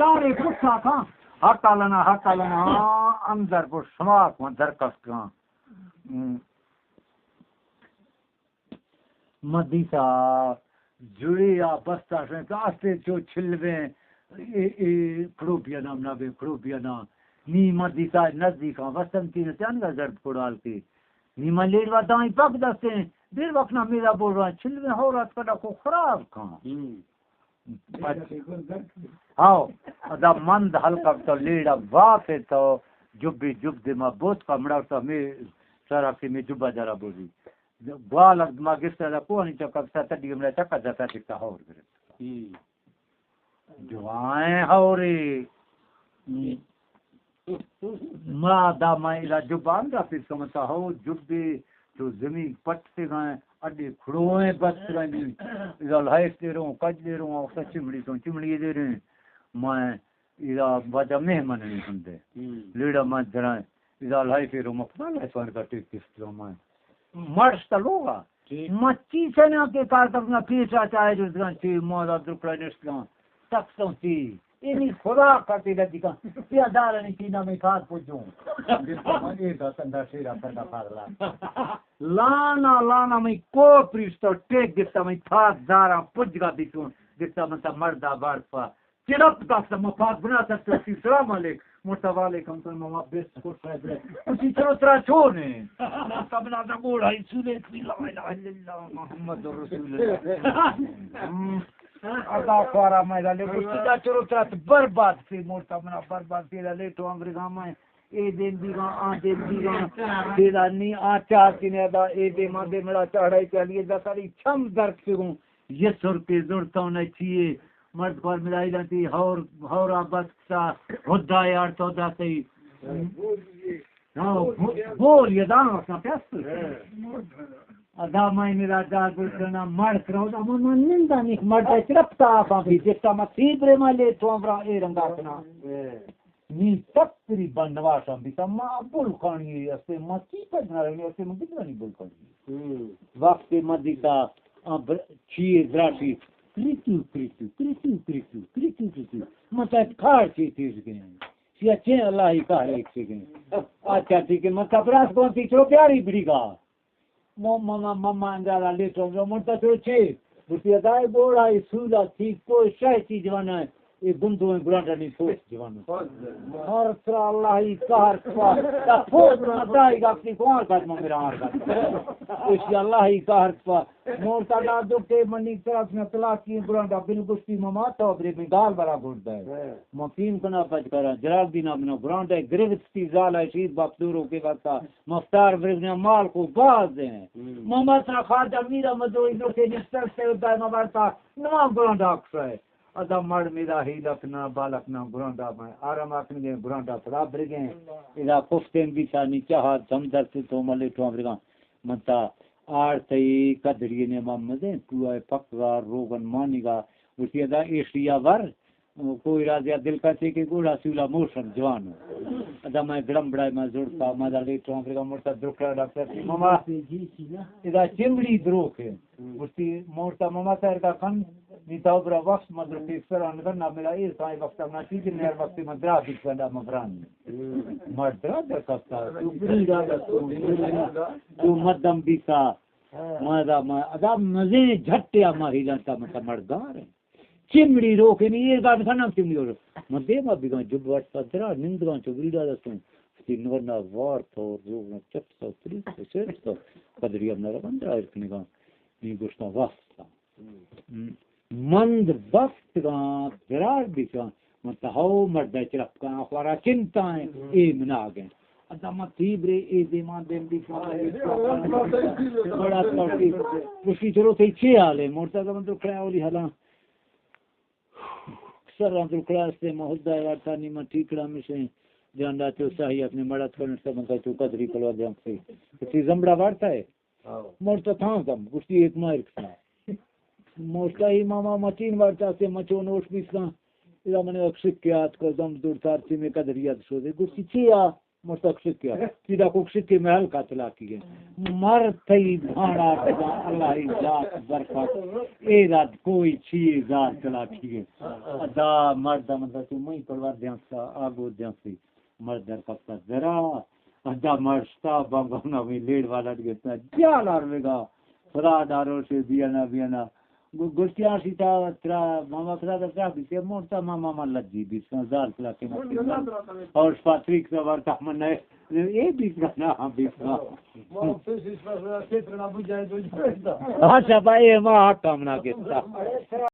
سارے پچھا کھاں، ہر تالنا، ہر تالنا، اندر پر شما کھاں درکست کھاں۔ ہم۔ مدیسا جڑے آ بستا شویں کہ استے چو چھلویں، اے، اے، کھڑوپیا نام نہ بے، کھڑوپیا نام۔ نی مدیسا نزدیکاں بستن تین تیان کا زرد کڑال کی۔ نی من لیڑ وا دائیں پک دستیں، دیر وقت نہ میرا بول رہا، چھلویں ہو رات کڈا کو خراب کھاں۔ ہم۔ ہاؤ، ادا مند ہلکا تو لیڑا واپے تو جبی جب دے ما بوت کا مڑا تو می سرا کی می جبا جرا بوزی۔ گوال ما گفتا دا کوہنی چکا سا تڈی مڑا چکا جتا ٹکتا ہور گرفت۔ ہم۔ جوائیں ہورے۔ ہم۔ ما دا ما ادا جبان دا پیس کمتا ہو، جبے تو زمین پٹ سے گائیں، اڈے کھڑوئیں بس گائیں دی۔ ادا لائف دے رہوں، کج دے رہوں، اور چمڑی تو چمڑی دے رہے ہیں۔ میں ادا وجہ مہمان نہیں ہندے۔ ہم۔ لیڑا میں درائیں۔ ادا لائف دے رہوں، مقبال ہے سوان کا ٹیک کس طرح میں۔ مرش تا لوگا۔ ٹھیک۔ مچی سنا کے کار کرنا پیسا چاہے جو دگان چی مودا درکڑا نشتگان۔ تک تو چی۔ اینی خدا کرتے لگی کن۔ پیا دارنی چی نامی کار پجوں۔ جس کو من ایک دا سندا شیرا کرنا پاگلا۔ لانا، لانا میں کو پریشتو ٹیک گفتا میں پاک دارا پجگا بیچون۔ گفتا من تا مردا بار پا۔ چڑپ کس ما پاک بنا سکتے، سلام علیک۔ مرتا وعلیکم سلام، ما بس خوش ہے۔ اسی چلو ترا چون ہے؟ مرتا بنا دا گوڑا ہی سولے کی لا الہ الا اللہ محمد رسول اللہ۔ ہم۔ ادا خوارا میں دا لے، اسی دا چلو ترا برباد سے، مرتا بنا برباد سے، دا لے تو امریکہ میں اے دیم بیگاں، آ دیم بیگاں، بیلا نی آ چار کنے دا، اے دیم آ دیم مڑا چاڑھائی چالیے دا ساری چم درد سے گوں، یہ سر کے زرتوں نہ چیے، مرد خوار ملائی لانتی، ہور، ہور آ بس کسا، ہدا یار تو دا سی۔ ہاں، بو-، بول یہ دانا وقتا پیست۔ ادا میں میرا دا گلشنا مڑ کرو، دا من، من نندا نیک مرد ہے، چرپ تا آفا بھی، جتا ما تیبرے ما لے تو امرا اے رنگا کنا۔ نی تقریباً نواشاں بیتا، ما بلکانی استے، ما چی پجنا رہنے استے، ما گدرانی بلکانی۔ ہم۔ وقت ما دیتا، آ، بر-، چی دراشی، کریتو، کریتو، کریتو، کریتو، کریتو، کریتو۔ ما تا کار چی تیز گئے۔ سی اچھے اللہ ہی کار ایک سے گئے۔ اچھا ٹھیک ہے، ما کبراس کون سی چلو پیاری بڑی گا۔ مو-، ماما، ماما، انگا را لیٹو، جو مرتا تو چے؟ گوشتی، ادا اے بوڑا، اے سولا، تھی کوئی شے چیز جوانا ہے، اے گندو اے گرانڈا نہیں پوچ جوانا۔ ہر ترا اللہ ہی قہر کفا، تا پوچ نہ دائی گا اپنی کمار کا، میں میرا آر کا۔ گوشتی، اللہ ہی قہر کفا۔ مرتا نہ دکھے منی طرف نہ طلاق کی گرانڈا، بل گوشتی، ماما، تو برے میں گال برا گھوڑ دے۔ مقیم کنا پچ کرا، جلال دین ابن گرانڈا، گرفت تی زال ہے، شہید باپ دورو کے وقتا۔ مختار برگنیا مال کو باز ہیں۔ ہم۔ محمد سرا خواجہ میرا مدوئی لوٹے نشتر سے دائما بارتا نما گرانڈا اکسا ہے۔ ادا مڑ میرا ہی لکنا بالکنا گرانڈا میں آرام آکن گئے گرانڈا پڑا برگیں۔ ادا پفتیں بیچانی چہا سمدر سے تو ملے تو برگاں۔ منتا آڑ تئی قدری نے محمد ہیں، کوہ پکگا روغن مانیگا۔ اسی ادا ایشیا ور کوئی راضی دل کا چے کہ گوڑا سولا موسم جوان ہو۔ ادا میں گڑم بڑائے میں زڑتا، میں دا لیٹ ہوں، پھر مرتا درکڑا ڈاکٹر سی، ماما، ادا چمڑی دروک ہے۔ گوشتی، مورتا ماما تیر کا کن، نی تاو برا وقت مدر پیک سر آن کن، نا میرا ایر سائیں وقت نا چیز، نیر وقت میں درا بیت کنڈا مبران۔ مر درا در کستا، تو بری را در تو، تو مدم بیتا۔ ما دا، ما، ادا مزے جھٹیا ما ہی جانتا، مطلب مردار ہے۔ چمڑی روکے نہیں، یہ بات کھانا چمڑی ہو۔ من دیما بیگاں جب واسطہ درا نندگاں چو بریڈا دستوں۔ تی نور نا وار تو، روگ نا چپ تو، تری تو، سیٹ تو۔ قدری ہم نہ ربند را ارکنگاں۔ نی گوشتاں واسطہ۔ مند بفتگاں، درار بیتاں۔ من تہو مردہ چرپ کاں، خوارا چنتائیں، اے مناگیں۔ ادا من تیبرے، اے دیمان دیم بیتاں۔ بڑا ترسی۔ پوشی چلو تی چی حال ہے؟ مرتا من تو کھڑا اولی حالاں۔ سر اندر کلاس تے محدہ وارتا نی من ٹیکڑا مشیں۔ جاندا تو ساہی اپنے مڑت کنٹ سا بنتا تو قدری کلوا دیاں کسی۔ کسی زمبڑا وارتا ہے؟ ہاں۔ مڑتا تھا کم، گوشتی ایک ماہ رکھتا۔ مڑتا ہی ماما مچین وارتا سے مچو نوش بیسنا۔ ادا من ایک سکے آت کو دم دور تار تی میں قدری یاد شو دے۔ گوشتی چی آ؟ مستق شکیا، سیدھا کو شکی محل کا چلاکی ہے۔ مر تئی بھانا، اللہ ہی ذات برکت، اے رات کوئی چیئے ذات چلاکی ہے۔ ادا مرد مطلب تو مئی پرور دیاں سا، آگو دیاں سی۔ مرد در کپتا درا، ادا مرشتا بانگانا میں لیڑ والا گپتا، جال آر بگا، خدا داروشے بیانا بیانا۔ گو-، گوشتی آشی تا ترا ماما خدا دا ترا بیسے، مورتا ماما ما لجی بیسا، زال کلا کے مکتی۔ اور پاتریک سوار تا من نئے، اے بیسا نا، ہاں بیسا۔ اچھا، با، اے ما حق ہم نہ گپتا۔